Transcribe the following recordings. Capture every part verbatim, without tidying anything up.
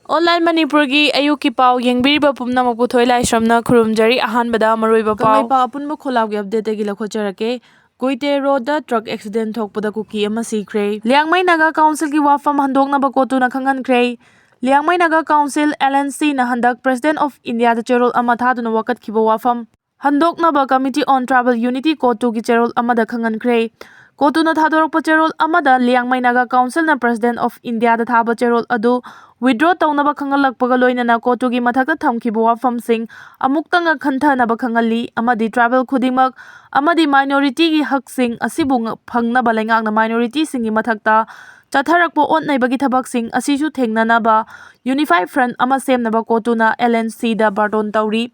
Online ꯃꯅꯤꯄꯨꯔꯒꯤ ꯑꯌꯨꯛꯀꯤ ꯄꯥꯎ ꯌꯦꯡꯕꯤꯔꯤꯕ ꯄꯨꯝꯅꯃꯛꯄꯨ ꯊꯣꯏ ꯂꯥꯏꯁ꯭ꯔꯝꯅ ꯈꯨꯔꯨꯝꯖꯔꯤ꯫ ꯑꯍꯥꯟꯕꯗ ꯃꯔꯨꯑꯣꯏꯕ ꯄꯥꯎ꯫ ꯀꯪꯂꯩꯄꯥꯛ ꯑꯄꯨꯟꯕ ꯈꯣꯜꯂꯥꯎꯒꯤ updateꯇꯒꯤ ꯂꯧꯈꯠꯆꯔꯛꯀꯦ꯫ ꯀꯨꯏꯇꯦ ꯔꯣꯗꯇ truck accident ꯊꯣꯛꯄꯗ ꯀꯨꯀꯤ ꯑꯃ ꯁꯤꯈ꯭ꯔꯦ꯫ ꯂꯤꯌꯥꯡꯃꯩ ꯅꯥꯒꯥ councilꯒꯤ ꯋꯥꯐꯝ ꯍꯟꯗꯣꯛꯅꯕ ꯀꯣꯇꯨꯅ ꯈꯪꯍꯟꯈ꯭ꯔꯦ꯫ ꯂꯤꯌꯥꯡꯃꯩ ꯅꯥꯒꯥ council, LNCꯅ ꯍꯟꯗꯛ President of Indiaꯗ ꯆꯦꯔꯣꯜ ꯑꯃ ꯊꯥꯗꯨꯅ ꯋꯥꯀꯠꯈꯤꯕ ꯋꯥꯐꯝ ꯍꯟꯗꯣꯛꯅꯕ Committee on Tribal Unity ꯀꯣꯇꯨꯒꯤ ꯆꯦꯔꯣꯜ ꯑꯃꯗ ꯈꯪꯍꯟꯈ꯭ꯔꯦ꯫ ꯀꯣꯇꯨꯅ ꯊꯥꯗꯣꯔꯛꯄ ꯆꯦꯔꯣꯜ ꯑꯃꯗ ꯂꯤꯌꯥꯡꯃꯩ ꯅꯥꯒꯥ councilꯅ President of Indiaꯗ ꯊꯥꯕ ꯆꯦꯔꯣꯜ ꯑꯗꯨ withdraw ꯇꯧꯅꯕ ꯈꯪꯍꯜꯂꯛꯄꯒ ꯂꯣꯏꯅꯅ ꯀꯣꯇꯨꯒꯤ ꯃꯊꯛꯇ ꯊꯝꯈꯤꯕ ꯋꯥꯐꯝꯁꯤꯡ ꯑꯃꯨꯛꯇꯪꯒ ꯈꯟꯊꯅꯕ ꯈꯪꯍꯜꯂꯤ ꯑꯃꯗꯤ tribal ꯈꯨꯗꯤꯡꯃꯛ ꯑꯃꯗꯤ minority ꯒꯤ ꯍꯛꯁꯤꯡ ꯑꯁꯤꯕꯨ ꯉ-, ꯐꯪꯅꯕ ꯂꯩꯉꯥꯛꯅ minority ꯁꯤꯡꯒꯤ ꯃꯊꯛꯇ ꯆꯠꯊꯔꯛꯄ ꯑꯣꯠ ꯅꯩꯕꯒꯤ ꯊꯕꯛꯁꯤꯡ ꯑꯁꯤꯁꯨ ꯊꯦꯡꯅꯅꯕ unified front ꯑꯃ ꯁꯦꯝꯅꯕ ꯀꯣꯇꯨꯅ LNCꯗ ꯕꯥꯔꯇꯣꯟ ꯇꯧꯔꯤ꯫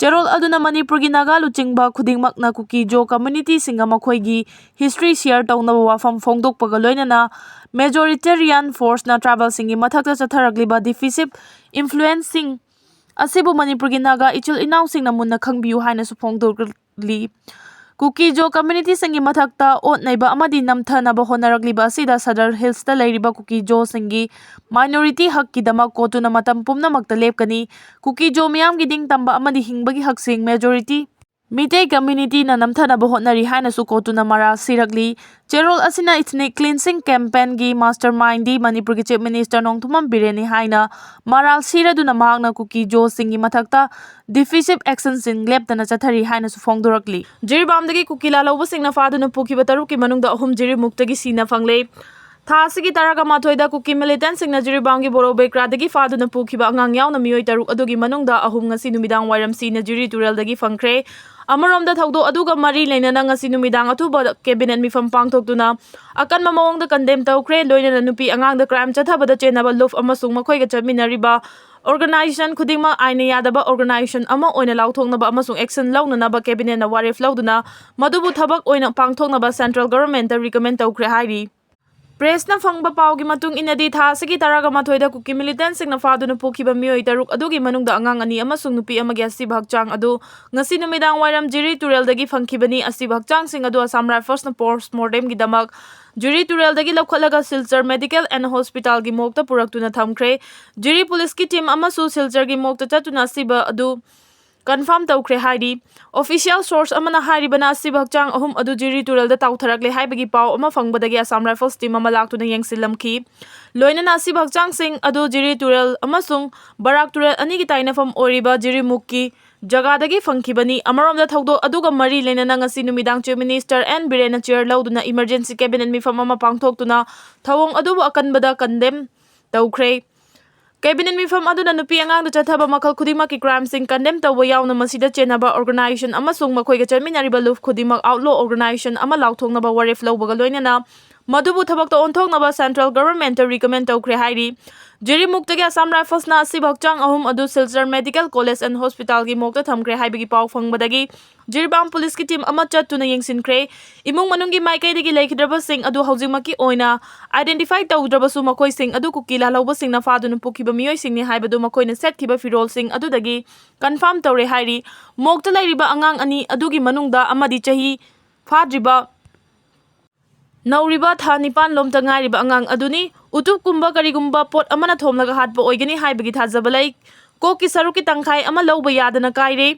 ꯆꯦꯔꯣꯜ ꯑꯗꯨꯅ ꯃꯅꯤꯄꯨꯔꯒꯤ ꯅꯥꯒꯥ ꯂꯨꯆꯤꯡꯕ ꯈꯨꯗꯤꯡꯃꯛꯅ ꯀꯨꯀꯤ ꯖꯣ community ꯁꯤꯡꯒ ꯃꯈꯣꯏꯒꯤ history share ꯇꯧꯅꯕ ꯋꯥꯐꯝ ꯐꯣꯡꯗꯣꯛꯄꯒ ꯂꯣꯏꯅꯅ majoritarian force ꯅ tribal ꯁꯤꯡꯒꯤ ꯃꯊꯛꯇ ꯆꯠꯊꯔꯛꯂꯤꯕ divisive influence ꯁꯤꯡ ꯑꯁꯤꯕꯨ ꯃꯅꯤꯄꯨꯔꯒꯤ ꯅꯥꯒꯥ ꯏꯆꯤꯜ ꯏꯅꯥꯎꯁꯤꯡꯅ ꯃꯨꯟꯅ ꯈꯪꯕꯤꯌꯨ ꯍꯥꯏꯅꯁꯨ ꯐꯣꯡꯗꯣꯛꯂꯤ꯫ ꯀꯨꯀꯤ ꯖꯣ community ꯁꯤꯡꯒꯤ ꯃꯊꯛꯇ ꯑꯣꯠ ꯅꯩꯕ ꯑꯃꯗꯤ ꯅꯝꯊꯅꯕ ꯍꯣꯠꯅꯔꯛꯂꯤꯕ ꯑꯁꯤꯗ Sadar Hillsꯇ ꯂꯩꯔꯤꯕ ꯀꯨꯀꯤ ꯖꯣꯁꯤꯡꯒꯤ minority ꯍꯛꯀꯤꯗꯃꯛ ꯀꯣꯇꯨꯅ ꯃꯇꯝ ꯄꯨꯝꯅꯃꯛꯇ ꯂꯦꯞꯀꯅꯤ꯫ ꯀꯨꯀꯤ ꯖꯣ ꯃꯤꯌꯥꯝꯒꯤ ꯅꯤꯡꯇꯝꯕ ꯑꯃꯗꯤ ꯍꯤꯡꯕꯒꯤ ꯍꯛꯁꯤꯡ majority ꯃꯤꯇꯩ community ꯅ ꯅꯝꯊꯅꯕ ꯍꯣꯠꯅꯔꯤ ꯍꯥꯏꯅꯁꯨ ꯀꯣꯇꯨꯅ ꯃꯔꯥꯜ ꯁꯤꯔꯛꯂꯤ꯫ ꯆꯦꯔꯣꯜ ꯑꯁꯤꯅ ethnic cleansing campaign ꯒꯤ mastermind ꯗꯤ ꯃꯅꯤꯄꯨꯔꯒꯤ Chief Minister ꯅꯣꯡꯊꯣꯝꯕꯝ ꯕꯤꯔꯦꯟꯅꯤ ꯍꯥꯏꯅ ꯃꯔꯥꯜ ꯁꯤꯔꯗꯨꯅ ꯃꯍꯥꯛꯅ ꯀꯨꯀꯤ ꯖꯣꯁꯤꯡꯒꯤ ꯃꯊꯛꯇ divisive action ꯁꯤꯡ ꯂꯦꯞꯇꯅ ꯆꯠꯊꯔꯤ ꯍꯥꯏꯅꯁꯨ ꯐꯣꯡꯗꯣꯔꯛꯂꯤ꯫ ꯖꯤꯔꯤꯕꯥꯝꯗꯒꯤ ꯀꯨꯀꯤ ꯂꯥꯜꯍꯧꯕꯁꯤꯡꯅ ꯐꯥꯗꯨꯅ ꯄꯨꯈꯤꯕ ꯇꯔꯨꯛꯀꯤ ꯃꯅꯨꯡꯗ ꯑꯍꯨꯝ ꯖꯤꯔꯤꯃꯨꯛꯇꯒꯤ ꯁꯤꯅ ꯐꯪꯂꯦ꯫ ꯊꯥ ꯑꯁꯤꯒꯤ ꯇꯔꯥꯒ ꯃꯥꯊꯣꯏꯗ ꯀꯨꯀꯤ militant ꯁꯤꯡꯅ ꯖꯤꯔꯤꯕꯥꯝꯒꯤ ꯕꯣꯔꯣꯕꯦꯀ꯭ꯔꯥꯗꯒꯤ ꯐꯥꯗꯨꯅ ꯄꯨꯈꯤꯕ ꯑꯉꯥꯡ ꯌꯥꯎꯅ ꯃꯤꯑꯣꯏ ꯇꯔꯨꯛ ꯑꯗꯨꯒꯤ ꯃꯅꯨꯡꯗ ꯑꯍꯨꯝ ꯉꯁꯤ ꯅꯨꯃꯤꯗꯥꯡ ꯋꯥꯏꯔꯝ ꯁꯤꯅ ꯖꯤꯔꯤ ꯇꯨꯔꯦꯜꯗꯒꯤ ꯐꯪꯈ꯭ꯔꯦ꯫ ꯑꯃꯔꯣꯝꯗ ꯊꯧꯗꯣꯛ ꯑꯗꯨꯒ ꯃꯔꯤ ꯂꯩꯅꯅ ꯉꯁꯤ ꯅꯨꯃꯤꯗꯥꯡ ꯑꯊꯨꯕ cabinet ꯃꯤꯐꯝ ꯄꯥꯡꯊꯣꯛꯇꯨꯅ ꯑꯀꯟꯕ ꯃꯑꯣꯡꯗ condemn ꯇꯧꯈ꯭ꯔꯦ꯫ ꯂꯣꯏꯅꯅ ꯅꯨꯄꯤ ꯑꯉꯥꯡꯗ crime ꯆꯠꯊꯕꯗ ꯆꯦꯟꯅꯕ ꯂꯨꯞ ꯑꯃꯁꯨꯡ ꯃꯈꯣꯏꯒ ꯆꯠꯃꯤꯟꯅꯔꯤꯕ organization ꯈꯨꯗꯤꯡꯃꯛ ꯑꯥꯏꯟꯅ ꯌꯥꯗꯕ organization ꯑꯃ ꯑꯣꯏꯅ ꯂꯥꯎꯊꯣꯛꯅꯕ ꯑꯃꯁꯨꯡ action ꯂꯧꯅꯅꯕ cabinet ꯅ ꯋꯥꯔꯦꯞ ꯂꯧꯗꯨꯅ ꯃꯗꯨꯕꯨ ꯊꯕꯛ ꯑꯣꯏꯅ ꯄꯥꯡꯊꯣꯛꯅꯕ central government ꯇ recommend ꯇꯧꯈ꯭ꯔꯦ ꯍꯥꯏꯔꯤ꯫ Press ꯅ ꯐꯪꯕ ꯄꯥꯎꯒꯤ ꯃꯇꯨꯡ ꯏꯟꯅꯗꯤ, ꯊꯥ ꯑꯁꯤꯒꯤ ꯇꯔꯥꯒ ꯃꯥꯊꯣꯏꯗ ꯀꯨꯀꯤ militant ꯁꯤꯡꯅ ꯐꯥꯗꯨꯅ ꯄꯨꯈꯤꯕ ꯃꯤꯑꯣꯏ ꯇꯔꯨꯛ ꯑꯗꯨꯒꯤ ꯃꯅꯨꯡꯗ ꯑꯉꯥꯡ ꯑꯅꯤ ꯑꯃꯁꯨꯡ ꯅꯨꯄꯤ ꯑꯃꯒꯤ ꯑꯁꯤꯕ ꯍꯛꯆꯥꯡ ꯑꯗꯨ ꯉꯁꯤ ꯅꯨꯃꯤꯗꯥꯡ ꯋꯥꯏꯔꯝ ꯖꯤꯔꯤ ꯇꯨꯔꯦꯜꯗꯒꯤ ꯐꯪꯈꯤꯕꯅꯤ꯫ ꯑꯁꯤꯕ ꯍꯛꯆꯥꯡꯁꯤꯡ ꯑꯗꯨ Assam Rifles ꯅ post mortem ꯒꯤꯗꯃꯛ ꯖꯤꯔꯤ ꯇꯨꯔꯦꯜꯗꯒꯤ ꯂꯧꯈꯠꯂꯒ ꯁꯤꯜꯆꯔ ꯃꯦꯗꯤꯀꯦꯜ ꯑꯦꯟ ꯍꯣꯁꯄꯤꯇꯥꯜꯒꯤ ꯃꯣꯔꯒꯇ ꯄꯨꯔꯛꯇꯨꯅ ꯊꯝꯈ꯭ꯔꯦ꯫ ꯖꯤꯔꯤ ꯄꯨꯂꯤꯁꯀꯤ ꯇꯤꯝ ꯑꯃꯁꯨ ꯁꯤꯜꯆꯔꯒꯤ ꯃꯣꯔꯒꯇ ꯆꯠꯇꯨꯅ ꯑꯁꯤꯕ ꯑꯗꯨ ꯀꯟꯐꯥꯔꯝ ꯇꯧꯈ꯭ꯔꯦ ꯍꯥꯏꯔꯤ꯫ ꯑꯣꯐꯤꯁꯤꯌꯦꯜ ꯁꯣꯔꯁ ꯑꯃꯅ ꯍꯥꯏꯔꯤꯕꯅ ꯑꯁꯤꯕ ꯍꯛꯆꯥꯡ ꯑꯍꯨꯝ ꯑꯗꯨ ꯖꯤꯔꯤ ꯇꯨꯔꯦꯜꯗ ꯇꯥꯎꯊꯔꯛꯂꯦ ꯍꯥꯏꯕꯒꯤ ꯄꯥꯎ ꯑꯃ ꯐꯪꯕꯗꯒꯤ ꯑꯁꯥꯝ ꯔꯥꯏꯐꯜꯁ ꯇꯤꯝ ꯑꯃ ꯂꯥꯛꯇꯨꯅ ꯌꯦꯡꯁꯤꯜꯂꯝꯈꯤ꯫ ꯂꯣꯏꯅꯅ ꯑꯁꯤꯕ ꯍꯛꯆꯥꯡꯁꯤꯡ ꯑꯗꯨ ꯖꯤꯔꯤ ꯇꯨꯔꯦꯜ ꯑꯃꯁꯨꯡ ꯕꯔꯥꯛ ꯇꯨꯔꯦꯜ ꯑꯅꯤꯒꯤ ꯇꯥꯏꯅꯐꯝ ꯑꯣꯏꯔꯤꯕ ꯖꯤꯔꯤꯃꯨꯛꯀꯤ ꯖꯒꯥꯗꯒꯤ ꯐꯪꯈꯤꯕꯅꯤ꯫ ꯑꯃꯔꯣꯝꯗ ꯊꯧꯗꯣꯛ ꯑꯗꯨꯒ ꯃꯔꯤ ꯂꯩꯅꯅ ꯉꯁꯤ ꯅꯨꯃꯤꯗꯥꯡ ꯆꯤꯐ ꯃꯤꯅꯤꯁꯇꯔ ꯑꯦꯟ ꯕꯤꯔꯦꯟꯅ ꯆꯤꯌꯔ ꯂꯧꯗꯨꯅ ꯏꯃꯔꯖꯦꯟꯁꯤ ꯀꯦꯕꯤꯅꯦꯠ ꯃꯤꯐꯝ ꯑꯃ ꯄꯥꯡꯊꯣꯛꯇꯨꯅ ꯊꯧꯑꯣꯡ ꯑꯗꯨꯕꯨ ꯑꯀꯟꯕꯗ ꯀꯟꯗꯦꯝ ꯇꯧꯈ꯭ꯔꯦ꯫ ꯀꯦꯕꯤꯅꯦꯠ ꯃꯤꯐꯝ ꯑꯗꯨꯅ ꯅꯨꯄꯤ ꯑꯉꯥꯡꯗ ꯆꯠꯊꯕ ꯃꯈꯜ ꯈꯨꯗꯤꯡꯃꯛꯀꯤ ꯀ꯭ꯔꯥꯏꯝꯁꯤꯡ ꯀꯟꯗꯦꯝ ꯇꯧꯕ ꯌꯥꯎꯅ ꯃꯁꯤꯗ ꯆꯦꯟꯅꯕ ꯑꯣꯔꯒꯅꯥꯏꯖꯦꯁꯟ ꯑꯃꯁꯨꯡ ꯃꯈꯣꯏꯒ ꯆꯠꯃꯤꯟꯅꯔꯤꯕ ꯂꯨꯞ ꯈꯨꯗꯤꯡꯃꯛ ꯑꯥꯎꯠꯂꯣ ꯑꯣꯔꯒꯅꯥꯏꯖꯦꯁꯟ ꯑꯃ ꯂꯥꯎꯊꯣꯛꯅꯕ ꯋꯥꯔꯦꯞ ꯂꯧꯕꯒ ꯂꯣꯏꯅꯅ ꯃꯗꯨꯕꯨ ꯊꯕꯛꯇ ꯑꯣꯟꯊꯣꯛꯅꯕ ꯁꯦꯟꯇ꯭ꯔꯦꯜ ꯒꯚꯔꯟꯃꯦꯟꯠꯇ ꯔꯤꯀꯃꯦꯟ ꯇꯧꯈ꯭ꯔꯦ ꯍꯥꯏꯔꯤ꯫ ꯖꯤꯔꯤꯃꯨꯛꯇꯒꯤ ꯑꯁꯥꯝ ꯔꯥꯏꯐꯜꯁꯅ ꯑꯁꯤꯕ ꯍꯛꯆꯥꯡ ꯑꯍꯨꯝ ꯑꯗꯨ ꯁꯤꯜꯆꯔ ꯃꯦꯗꯤꯀꯦꯜ ꯀꯣꯂꯦꯖ ꯑꯦꯟ ꯍꯣꯁꯄꯤꯇꯥꯜꯒꯤ ꯃꯣꯔꯒꯇ ꯊꯝꯈ꯭ꯔꯦ ꯍꯥꯏꯕꯒꯤ ꯄꯥꯎ ꯐꯪꯕꯗꯒꯤ ꯖꯤꯔꯤꯕꯥꯝ ꯄꯨꯂꯤꯁꯀꯤ ꯇꯤꯝ ꯑꯃ ꯆꯠꯇꯨꯅ ꯌꯦꯡꯁꯤꯟꯈ꯭ꯔꯦ꯫ ꯏꯃꯨꯡ ꯃꯅꯨꯡꯒꯤ ꯃꯥꯏꯀꯩꯗꯒꯤ ꯂꯩꯈꯤꯗ꯭ꯔꯕꯁꯤꯡ ꯑꯗꯨ ꯍꯧꯖꯤꯛꯃꯛꯀꯤ ꯑꯣꯏꯅ ꯑꯥꯏꯗꯦꯟꯇꯤꯐꯥꯏ ꯇꯧꯗ꯭ꯔꯕꯁꯨ ꯃꯈꯣꯏꯁꯤꯡ ꯑꯗꯨ ꯀꯨꯀꯤ ꯂꯥꯜꯍꯧꯕꯁꯤꯡꯅ ꯐꯥꯗꯨꯅ ꯄꯨꯈꯤꯕ ꯃꯤꯑꯣꯏꯁꯤꯡꯅꯤ ꯍꯥꯏꯕꯗꯨ ꯃꯈꯣꯏꯅ ꯁꯦꯠꯈꯤꯕ ꯐꯤꯔꯣꯜꯁꯤꯡ ꯑꯗꯨꯗꯒꯤ ꯀꯟꯐꯥꯔꯝ ꯇꯧꯔꯦ ꯍꯥꯏꯔꯤ꯫ ꯃꯣꯔꯒꯇ ꯂꯩꯔꯤꯕ ꯑꯉꯥꯡ ꯑꯅꯤ ꯑꯗꯨꯒꯤ ꯃꯅꯨꯡꯗ ꯑꯃꯗꯤ ꯆꯍꯤ ꯐꯥꯗ꯭ꯔꯤꯕ ꯅꯧꯔꯤꯕ ꯊꯥ ꯅꯤꯄꯥꯟ ꯂꯣꯝꯇ ꯉꯥꯏꯔꯤꯕ ꯑꯉꯥꯡ ꯑꯗꯨꯅꯤ꯫ ꯎꯇꯨꯞꯀꯨꯝꯕ ꯀꯔꯤꯒꯨꯝꯕ ꯄꯣꯠ ꯑꯃꯅ ꯊꯣꯝꯂꯒ ꯍꯥꯠꯄ ꯑꯣꯏꯒꯅꯤ ꯍꯥꯏꯕꯒꯤ ꯊꯥꯖꯕ ꯂꯩ꯫ ꯀꯣꯛꯀꯤ ꯁꯔꯨꯛꯀꯤ ꯇꯪꯈꯥꯏ ꯑꯃ ꯂꯧꯕ ꯌꯥꯗꯅ ꯀꯥꯏꯔꯦ꯫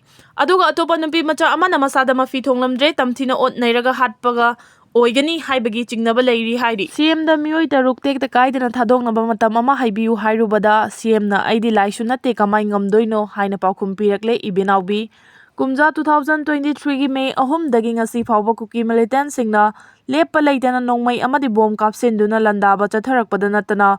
ꯑꯗꯨꯒ ꯑꯇꯣꯞꯄ ꯅꯨꯄꯤ ꯃꯆꯥ ꯑꯃꯅ ꯃꯁꯥꯗ ꯃꯐꯤ ꯊꯣꯡꯂꯝꯗ꯭ꯔꯦ, ꯇꯝꯊꯤꯅ ꯑꯣꯠ ꯅꯩꯔꯒ ꯍꯥꯠꯄꯒ ꯑꯣꯏꯒꯅꯤ ꯍꯥꯏꯕꯒꯤ ꯆꯤꯡꯅꯕ ꯂꯩꯔꯤ ꯍꯥꯏꯔꯤ꯫ ꯁꯤꯑꯦꯝꯗ ꯃꯤꯑꯣꯏ ꯇꯔꯨꯛ ꯇꯦꯛꯇ ꯀꯥꯏꯗꯅ ꯊꯥꯗꯣꯛꯅꯕ ꯃꯇꯝ ꯑꯃ ꯍꯥꯏꯕꯤꯌꯨ ꯍꯥꯏꯔꯨꯕꯗ ꯁꯤꯑꯦꯝꯅ "ꯑꯩꯗꯤ ꯂꯥꯏꯁꯨ ꯅꯠꯇꯦ, ꯀꯃꯥꯏ ꯉꯝꯗꯣꯏꯅꯣ?" ꯍꯥꯏꯅ ꯄꯥꯎꯈꯨꯝ ꯄꯤꯔꯛꯂꯦ ꯏꯕꯦꯅꯥꯎꯕꯤ꯫ ꯀꯨꯝꯖꯥ two thousand twenty threeꯒꯤ ꯃꯦ ꯑꯍꯨꯝꯗꯒꯤ ꯉꯁꯤ ꯐꯥꯎꯕ ꯀꯨꯀꯤ ꯃꯤꯂꯤꯇꯦꯟꯁꯤꯡꯅ ꯂꯦꯞꯄ ꯂꯩꯇꯅ ꯅꯣꯡꯃꯩ ꯑꯃꯗꯤ ꯕꯣꯝ ꯀꯥꯞꯁꯤꯟꯗꯨꯅ ꯂꯥꯟꯗꯥꯕ ꯆꯠꯊꯔꯛꯄꯗ ꯅꯠꯇꯅ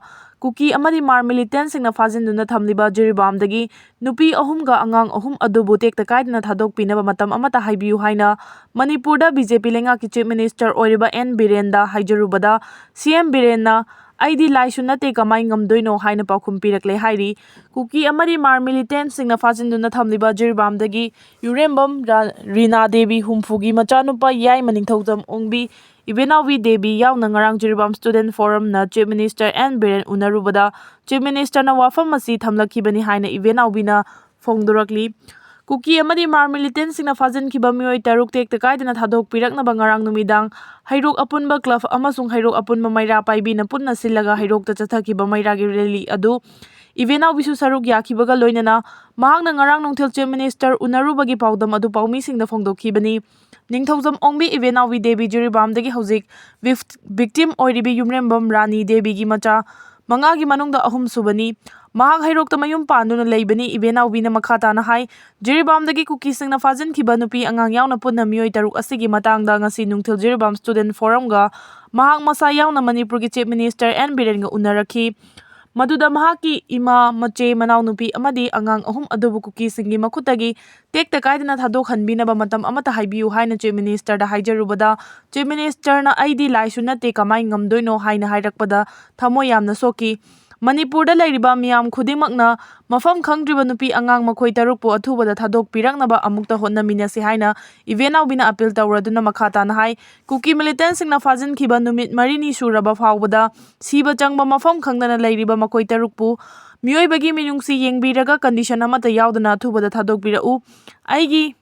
ꯀꯨꯀꯤ ꯑꯃꯗꯤ ꯃꯥꯔ ꯃꯤꯂꯤꯇꯦꯟꯁꯤꯡꯅ ꯐꯥꯖꯤꯟꯗꯨꯅ ꯊꯝꯂꯤꯕ ꯖꯤꯔꯤꯕꯥꯝꯗꯒꯤ ꯅꯨꯄꯤ ꯑꯍꯨꯝꯒ ꯑꯉꯥꯡ ꯑꯍꯨꯝ ꯑꯗꯨꯕꯨ ꯇꯦꯛꯇ ꯀꯥꯏꯗꯅ ꯊꯥꯗꯣꯛꯄꯤꯅꯕ ꯃꯇꯝ ꯑꯃꯠꯇ ꯍꯥꯏꯕꯤꯌꯨ ꯍꯥꯏꯅ ꯃꯅꯤꯄꯨꯔꯗ ꯕꯤ ꯖꯦ ꯄꯤ ꯂꯩꯉꯥꯛꯀꯤ ꯆꯤꯐ ꯃꯤꯅꯤꯁꯇꯔ ꯑꯣꯏꯔꯤꯕ ꯑꯦꯟ ꯕꯤꯔꯦꯟꯗ ꯍꯥꯏꯖꯔꯨꯕꯗ ꯁꯤ ꯑꯦꯝ ꯕꯤꯔꯦꯟꯅ "ꯑꯩꯗꯤ ꯂꯥꯏꯁꯨ ꯅꯠꯇꯦ, ꯀꯃꯥꯏ ꯉꯝꯗꯣꯏꯅꯣ?" ꯍꯥꯏꯅ ꯄꯥꯎꯈꯨꯝ ꯄꯤꯔꯛꯂꯦ ꯍꯥꯏꯔꯤ꯫ ꯀꯨꯀꯤ ꯑꯃꯗꯤ ꯃꯥꯔ ꯃꯤꯂꯤꯇꯦꯟꯁꯤꯡꯅ ꯐꯥꯖꯤꯟꯗꯨꯅ ꯊꯝꯂꯤꯕ ꯖꯤꯔꯤꯕꯥꯝꯗꯒꯤ ꯌꯨꯔꯦꯝꯕꯝ ꯔꯥ-, ꯔꯤꯅꯥ ꯗꯦꯕꯤ ꯍꯨꯝꯐꯨꯒꯤ ꯃꯆꯥꯅꯨꯄꯥ ꯌꯥꯏꯃ ꯅꯤꯡꯊꯧꯖꯝ ꯑꯣꯡꯕꯤ, ꯏꯕꯦꯅꯥꯎꯕꯤ ꯗꯦꯕꯤ ꯌꯥꯎꯅ ꯉꯔꯥꯡ ꯖꯤꯔꯤꯕꯥꯝ ꯁ꯭ꯇꯨꯗꯦꯟꯠ ꯐꯣꯔꯝꯅ ꯆꯤꯐ ꯃꯤꯅꯤꯁꯇꯔ ꯑꯦꯟ ꯕꯤꯔꯦꯟ ꯎꯅꯔꯨꯕꯗ ꯆꯤꯐ ꯃꯤꯅꯤꯁꯇꯔꯅ ꯋꯥꯐꯝ ꯑꯁꯤ ꯊꯝꯂꯛꯈꯤꯕꯅꯤ ꯍꯥꯏꯅ ꯏꯕꯦꯅꯥꯎꯕꯤꯅ ꯐꯣꯡꯗꯣꯔꯛꯂꯤ꯫ ꯀꯨꯀꯤ ꯑꯃꯗꯤ ꯃꯥꯔ ꯃꯤꯂꯤꯇꯦꯟꯁꯤꯡꯅ ꯐꯥꯖꯤꯟꯈꯤꯕ ꯃꯤꯑꯣꯏ ꯇꯔꯨꯛ ꯇꯦꯛꯇ ꯀꯥꯏꯗꯅ ꯊꯥꯗꯣꯛꯄꯤꯔꯛꯅꯕ ꯉꯔꯥꯡ ꯅꯨꯃꯤꯗꯥꯡ ꯍꯩꯔꯣꯛ ꯑꯄꯨꯟꯕ ꯀ꯭ꯂꯕ ꯑꯃꯁꯨꯡ ꯍꯩꯔꯣꯛ ꯑꯄꯨꯟꯕ ꯃꯩꯔꯥ ꯄꯥꯏꯕꯤꯅ ꯄꯨꯟꯅ ꯁꯤꯜꯂꯒ ꯍꯩꯔꯣꯛꯇ ꯆꯠꯊꯈꯤꯕ ꯃꯩꯔꯥꯒꯤ ꯔꯦꯂꯤ ꯑꯗꯨ ꯏꯕꯦꯟꯅꯥꯎꯕꯤꯁꯨ ꯁꯔꯨꯛ ꯌꯥꯈꯤꯕꯒ ꯂꯣꯏꯅꯅ ꯃꯍꯥꯛꯅ ꯉꯔꯥꯡ ꯅꯨꯡꯊꯤꯜ ꯆꯤꯐ ꯃꯤꯅꯤꯁꯇꯔ ꯎꯅꯔꯨꯕꯒꯤ ꯄꯥꯎꯗꯝ ꯑꯗꯨ ꯄꯥꯎꯃꯤꯁꯤꯡꯗ ꯐꯣꯡꯗꯣꯛꯈꯤꯕꯅꯤ꯫ ꯅꯤꯡꯊꯧꯖꯝ ꯑꯣꯡꯕꯤ ꯏꯕꯦꯟꯅꯥꯎꯕꯤ ꯗꯦꯕꯤ ꯖꯤꯔꯤꯕꯥꯝꯗꯒꯤ ꯍꯧꯖꯤꯛ ꯚꯤꯛ-, ꯚꯤꯛꯇꯤꯝ ꯑꯣꯏꯔꯤꯕꯤ ꯌꯨꯝꯔꯦꯝꯕꯝ ꯔꯥꯅꯤ ꯗꯦꯕꯤꯒꯤ ꯃꯆꯥ ꯃꯉꯥꯒꯤ ꯃꯅꯨꯡꯗ ꯑꯍꯨꯝ ꯁꯨꯕꯅꯤ꯫ ꯃꯍꯥꯛ ꯍꯩꯔꯣꯛꯇ ꯃꯌꯨꯝ ꯄꯥꯟꯗꯨꯅ ꯂꯩꯕꯅꯤ꯫ ꯏꯕꯦꯟꯅꯥꯎꯕꯤꯅ ꯃꯈꯥ ꯇꯥꯅ ꯍꯥꯏ, ꯖꯤꯔꯤꯕꯥꯝꯗꯒꯤ ꯀꯨꯀꯤꯁꯤꯡꯅ ꯐꯥꯖꯤꯟꯈꯤꯕ ꯅꯨꯄꯤ ꯑꯉꯥꯡ ꯌꯥꯎꯅ ꯄꯨꯟꯅ ꯃꯤꯑꯣꯏ ꯇꯔꯨꯛ ꯑꯁꯤꯒꯤ ꯃꯇꯥꯡꯗ ꯉꯁꯤ ꯅꯨꯡꯊꯤꯜ ꯖꯤꯔꯤꯕꯥꯝ ꯁ꯭ꯇꯨꯗꯦꯟꯠ ꯐꯣꯔꯝꯒ ꯃꯍꯥꯛ ꯃꯁꯥ ꯌꯥꯎꯅ ꯃꯅꯤꯄꯨꯔꯒꯤ ꯆꯤꯐ ꯃꯤꯅꯤꯁꯇꯔ ꯑꯦꯟ ꯕꯤꯔꯦꯟꯒ ꯎꯅꯔꯛꯈꯤ꯫ ꯃꯗꯨꯗ ꯃꯍꯥꯛꯀꯤ ꯏꯃꯥ, ꯃꯆꯦ, ꯃꯅꯥꯎꯅꯨꯄꯤ ꯑꯃꯗꯤ ꯑꯉꯥꯡ ꯑꯍꯨꯝ ꯑꯗꯨꯕꯨ ꯀꯨꯀꯤꯁꯤꯡꯒꯤ ꯃꯈꯨꯠꯇꯒꯤ ꯇꯦꯛꯇ ꯀꯥꯏꯗꯅ ꯊꯥꯗꯣꯛꯍꯟꯕꯤꯅꯕ ꯃꯇꯝ ꯑꯃꯠꯇ ꯍꯥꯏꯕꯤꯌꯨ ꯍꯥꯏꯅ ꯆꯤꯐ ꯃꯤꯅꯤꯁꯇꯔꯗ ꯍꯥꯏꯖꯔꯨꯕꯗ, ꯆꯤꯐ ꯃꯤꯅꯤꯁꯇꯔꯅ "ꯑꯩꯗꯤ ꯂꯥꯏꯁꯨ ꯅꯠꯇꯦ, ꯀꯃꯥꯏ ꯉꯝꯗꯣꯏꯅꯣ?" ꯍꯥꯏꯅ ꯍꯥꯏꯔꯛꯄꯗ ꯊꯃꯣꯏ ꯌꯥꯝꯅ ꯁꯣꯛꯈꯤ꯫ ꯃꯅꯤꯄꯨꯔꯗ ꯂꯩꯔꯤꯕ ꯃꯤꯌꯥꯝ ꯈꯨꯗꯤꯡꯃꯛꯅ ꯃꯐꯝ ꯈꯪꯗ꯭ꯔꯤꯕ ꯅꯨꯄꯤ ꯑꯉꯥꯡ ꯃꯈꯣꯏ ꯇꯔꯨꯛꯄꯨ ꯑꯊꯨꯕꯗ ꯊꯥꯗꯣꯛꯄꯤꯔꯛꯅꯕ ꯑꯃꯨꯛꯇ ꯍꯣꯠꯅꯃꯤꯟꯅꯁꯤ ꯍꯥꯏꯅ ꯏꯕꯦꯟꯅꯥꯎꯕꯤꯅ ꯑꯄꯤꯜ ꯇꯧꯔꯗꯨꯅ ꯃꯈꯥ ꯇꯥꯅ ꯍꯥꯏ, ꯀꯨꯀꯤ ꯃꯤꯂꯤꯇꯦꯟꯁꯤꯡꯅ ꯐꯥꯖꯤꯟꯈꯤꯕ ꯅꯨꯃꯤꯠ ꯃꯔꯤꯅꯤ ꯁꯨꯔꯕ ꯐꯥꯎꯕꯗ ꯁꯤꯕ ꯆꯪꯕ ꯃꯐꯝ ꯈꯪꯗꯅ ꯂꯩꯔꯤꯕ ꯃꯈꯣꯏ ꯇꯔꯨꯛꯄꯨ ꯃꯤꯑꯣꯏꯕꯒꯤ ꯃꯤꯅꯨꯡꯁꯤ ꯌꯦꯡꯕꯤꯔꯒ ꯀꯟꯗꯤꯁꯟ ꯑꯃꯠꯇ ꯌꯥꯎꯗꯅ ꯑꯊꯨꯕꯗ ꯊꯥꯗꯣꯛꯄꯤꯔꯛꯎ꯫ ꯑꯩꯒꯤ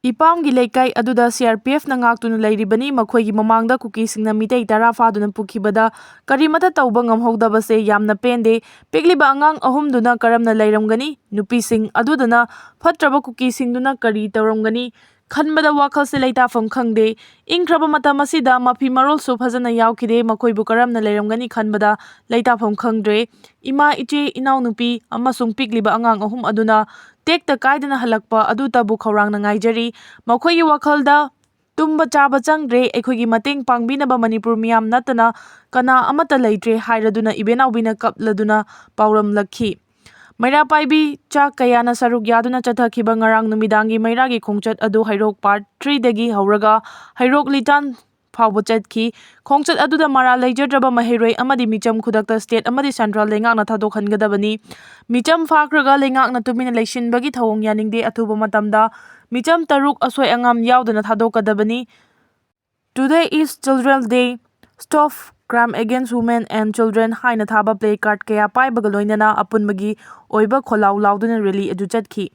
ꯏꯄꯥꯝꯒꯤ ꯂꯩꯀꯥꯏ ꯑꯗꯨꯗ ꯁꯤ ꯑꯥꯔ ꯄꯤ ꯑꯦꯐꯅ ꯉꯥꯛꯇꯨꯅ ꯂꯩꯔꯤꯕꯅꯤ꯫ ꯃꯈꯣꯏꯒꯤ ꯃꯃꯥꯡꯗ ꯀꯨꯀꯤꯁꯤꯡꯅ ꯃꯤꯇꯩ ꯇꯔꯥ ꯐꯥꯗꯨꯅ ꯄꯨꯈꯤꯕꯗ ꯀꯔꯤꯃꯠꯇ ꯇꯧꯕ ꯉꯝꯍꯧꯗꯕꯁꯦ ꯌꯥꯝꯅ ꯄꯦꯟꯗꯦ꯫ ꯄꯤꯛꯂꯤꯕ ꯑꯉꯥꯡ ꯑꯍꯨꯝꯗꯨꯅ ꯀꯔꯝꯅ ꯂꯩꯔꯝꯒꯅꯤ? ꯅꯨꯄꯤꯁꯤꯡ ꯑꯗꯨꯗꯨꯅ ꯐꯠꯇ꯭ꯔꯕ ꯀꯨꯀꯤꯁꯤꯡꯗꯨꯅ ꯀꯔꯤ ꯇꯧꯔꯝꯒꯅꯤ ꯈꯟꯕꯗ ꯋꯥꯈꯜꯁꯦ ꯂꯩꯇꯥꯐꯝ ꯈꯪꯗꯦ꯫ ꯏꯪꯈ꯭ꯔꯕ ꯃꯇꯝ ꯑꯁꯤꯗ ꯃꯐꯤ ꯃꯔꯣꯜꯁꯨ ꯐꯖꯅ ꯌꯥꯎꯈꯤꯗꯦ꯫ ꯃꯈꯣꯏꯕꯨ ꯀꯔꯝꯅ ꯂꯩꯔꯝꯒꯅꯤ ꯈꯟꯕꯗ ꯂꯩꯇꯥꯐꯝ ꯈꯪꯗ꯭ꯔꯦ꯫ ꯏꯃꯥ, ꯏꯆꯦ, ꯏꯅꯥꯎꯅꯨꯄꯤ ꯑꯃꯁꯨꯡ ꯄꯤꯛꯂꯤꯕ ꯑꯉꯥꯡ ꯑꯍꯨꯝ ꯑꯗꯨꯅ ꯇꯦꯛꯇ ꯀꯥꯏꯗꯅ ꯍꯜꯂꯛꯄ ꯑꯗꯨꯇꯕꯨ ꯈꯧꯔꯥꯡꯅ ꯉꯥꯏꯖꯔꯤ꯫ ꯃꯈꯣꯏꯒꯤ ꯋꯥꯈꯜꯗ ꯇꯨꯝꯕ ꯆꯥꯕ ꯆꯪꯗ꯭ꯔꯦ, ꯑꯩꯈꯣꯏꯒꯤ ꯃꯇꯦꯡ ꯄꯥꯡꯕꯤꯅꯕ ꯃꯅꯤꯄꯨꯔ ꯃꯤꯌꯥꯝ ꯅꯠꯇꯅ ꯀꯅꯥ ꯑꯃꯠꯇ ꯂꯩꯇ꯭ꯔꯦ ꯍꯥꯏꯔꯗꯨꯅ ꯏꯕꯦꯟꯅꯥꯎꯕꯤꯅ ꯀꯞꯂꯗꯨꯅ ꯄꯥꯎꯔꯝꯂꯛꯈꯤ꯫ ꯃꯩꯔꯥ ꯄꯥꯏꯕꯤ ꯆꯥꯛ ꯀꯌꯥꯅ ꯁꯔꯨꯛ ꯌꯥꯗꯨꯅ ꯆꯠꯊꯈꯤꯕ ꯉꯔꯥꯡ ꯅꯨꯃꯤꯗꯥꯡꯒꯤ ꯃꯩꯔꯥꯒꯤ ꯈꯣꯡꯆꯠ ꯑꯗꯨ ꯍꯩꯔꯣꯛ ꯄꯥꯔꯠ ꯊ꯭ꯔꯤꯗꯒꯤ ꯍꯧꯔꯒ ꯍꯩꯔꯣꯛ ꯂꯤꯇꯥꯟ ꯐꯥꯎꯕ ꯆꯠꯈꯤ꯫ ꯈꯣꯡꯆꯠ ꯑꯗꯨꯗ ꯃꯔꯥꯜ ꯂꯩꯖꯗ꯭ꯔꯕ ꯃꯍꯩꯔꯣꯏ ꯑꯃꯗꯤ ꯃꯤꯆꯝ ꯈꯨꯗꯛꯇ ꯁ꯭ꯇꯦꯠ ꯑꯃꯗꯤ ꯁꯦꯟꯇ꯭ꯔꯦꯜ ꯂꯩꯉꯥꯛꯅ ꯊꯥꯗꯣꯛꯍꯟꯒꯗꯕꯅꯤ꯫ ꯃꯤꯆꯝ ꯐꯥꯈ꯭ꯔꯒ ꯂꯩꯉꯥꯛꯅ ꯇꯨꯃꯤꯟꯅ ꯂꯩꯁꯤꯟꯕꯒꯤ ꯊꯧꯑꯣꯡ ꯌꯥꯅꯤꯡꯗꯦ꯫ ꯑꯊꯨꯕ ꯃꯇꯝꯗ ꯃꯤꯆꯝ ꯇꯔꯨꯛ ꯑꯁꯣꯏ ꯑꯉꯥꯝ ꯌꯥꯎꯗꯅ ꯊꯥꯗꯣꯛꯀꯗꯕꯅꯤ꯫ Today is Children's Day, Stop Crime Against Women and Children ꯍꯥꯏꯅ ꯊꯥꯕ ꯄ꯭ꯂꯦ ꯀꯥꯔꯗ ꯀꯌꯥ ꯄꯥꯏꯕꯒ ꯂꯣꯏꯅꯅ ꯑꯄꯨꯟꯕꯒꯤ ꯑꯣꯏꯕ ꯈꯣꯜꯂꯥꯎ ꯂꯥꯎꯗꯨꯅ ꯔꯦꯂꯤ ꯑꯗꯨ ꯆꯠꯈꯤ꯫